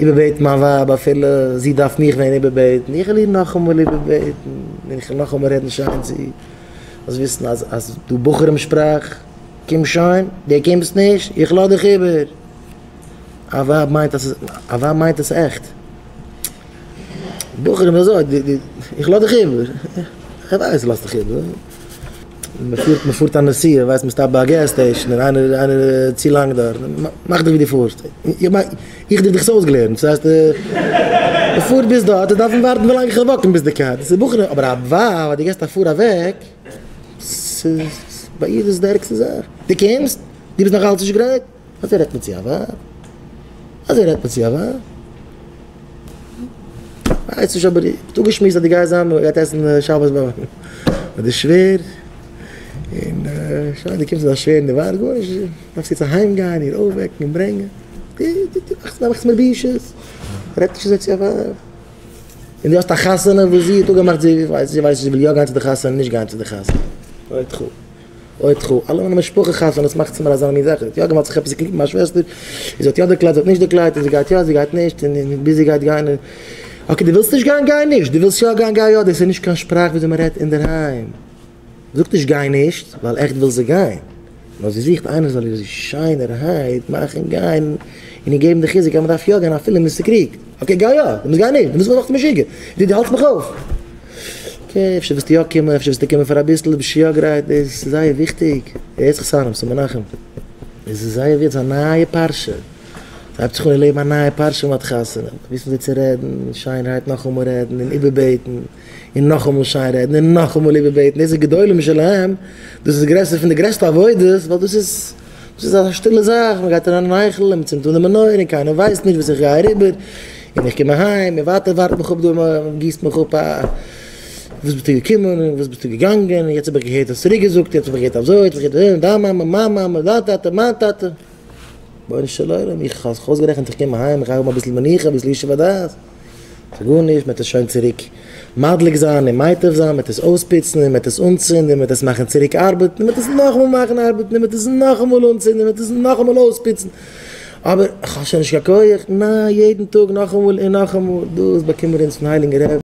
איבערבעטן מיין ווייב אפילו זי דארף מיך ווען איבערבעטן, איך וועל איר נאכאמאל איבערבעטן, און איך וועל נאכאמאל רעדן שיין צו איר, זאלסט וויסן אז אז דא בחורים שפראך, קום שוין, דו קומסט נישט, איך לאז דיך איבער. א ווייב מיינט אז א ווייב מיינט עס עכט. בחורים אזוי, איך לאז דיך איבער, איך ווייס דו לאזט דיך איבער. מען פארט מען פארט א נסיעה ווייסט מען סטאפט ביי א gas station און איינער איינער צו לאנג דארט מאך דיך ווי דו פארסט איך מיין איך האב דיך עס אויסגעלערנט ס'הייסט מען פארט ביז דארט דארף מען ווארטן ווילאנג איך וועל walk ן ביז די קאר דאס איז בחורים אבער א ווייב אז דו געסט א פאר אוועק ס'איז ביי איר איז די ערגסטע זאך דו קומסט דו ביסט נאך אלץ נישט גרייט אזוי רעדט מען צו א ווייב? אזוי רעדט מען צו א ווייב? ווייס נישט אבער האט אפגעשמועסט אז דו גייסט זיין מען גייט עסן שבת ביי די שווער און שוין דו קומסט צו דיין שווער און דו ווארטסט גארנישט דארפסט יעצט אהיים גיין איר אויפוועקן און ברענגען דו דו מאכסט מיר בושות רעדט נישט אזוי צו א ווייב און דו האסט א חתונה וואס זי האט אפגעמאכט זי ווייסט נישט זי וויל יא גיין צו די חתונה נישט גיין צו די חתונה אוי תחו. אוי תחו, אלע מיינע משפחה חתונות מאכט זי מיר אזא מין זאך, זי האט יא געוואלט זיך עפעס קריגן מיט מיין שוועסטער, און זי האט יא די קלייד, זי האט נישט די קלייד, און זי גייט יא, זי גייט נישט, און ביז זי גייט גיין, און okay דו ווילסט נישט גיין, גיי נישט, דו ווילסט יא גיין, גיי יא, דאס איז נישט קיין שפראך וויאזוי מען רעדט אינדערהיים, זאגט נישט גיי נישט, ווייל עכט וויל זי גיין, נאר זי זוכט איינער זאל איר שיינערהייט מאכן גיין, און איר געבן די חיזוק אז מען דארף יא גיין אפילו מען איז צוקריגט, okay גיי יא, דו מוזט גיין נישט, דו ביסט נאך משוגע, דו האלטסט מיך אויף. okay, אפשר וועסטו יא קומען, אפשר וועסטו קומען פאר אביסל, ביסט שוין יא גרייט, דאס איז זייער וויכטיג, הערט זיך סאנעם, ס'איז מנחם, דאס איז זייער וויכטיג, ס'איז א נייע פרשה, ס'הייבט זיך אן אין לעבן א נייע פרשה ווען מ'האט חתונה, וויסן ווי צו רעדן, שיינערהייט נאכאמאל רעדן און איבערבעטן, און נאכאמאל שיין רעדן און נאכאמאל איבערבעטן, דאס איז גדולים משלהם, דאס איז גרעסער פון די גרעסטע עבודות, ווייל דאס איז, דאס איז א שטילע זאך, מען גייט אריין אין היכל און מען צינדט אן די מנורה און קיינער ווייסט נישט וואס איך גיי אריבער, און איך קום אהיים און ווייטער ווארט מיך אפ דא, מען גיסט מיך אפ א וואס ביסטו געקומען און וואס ביסטו געגאנגען, און יעצט האב איך געהערט האסט צוריק געזאגט, יעצט האב איך געהערט אזוי, יעצט האב איך געהערט דיין מאמע, מיין מאמע, דיין טאטע, מיין טאטע. רבונו של עולם, איך האב זיך אויסגערעכנט איך קום אהיים איך גיי האבן אביסל מנוחה אביסל ישוב הדעת, ס'איז גארנישט, מ'וועט עס שוין צוריק מדליק זיין און מייטב זיין, מ'וועט עס אויספוצן און מ'וועט עס אנצינדן און מ'וועט עס מאכן צוריק ארבעטן און מ'וועט עס נאכאמאל מאכן ארבעטן און מ'וועט עס נאכאמאל אנצינדן און מ'וועט עס נאכאמאל אויספוצן, אבער כ'האב שוין נישט קיין כח, ניין, יעדן טאג נאכאמאל און נאכאמאל, דאס באקומען מיר אונז פון הייליגן רבי.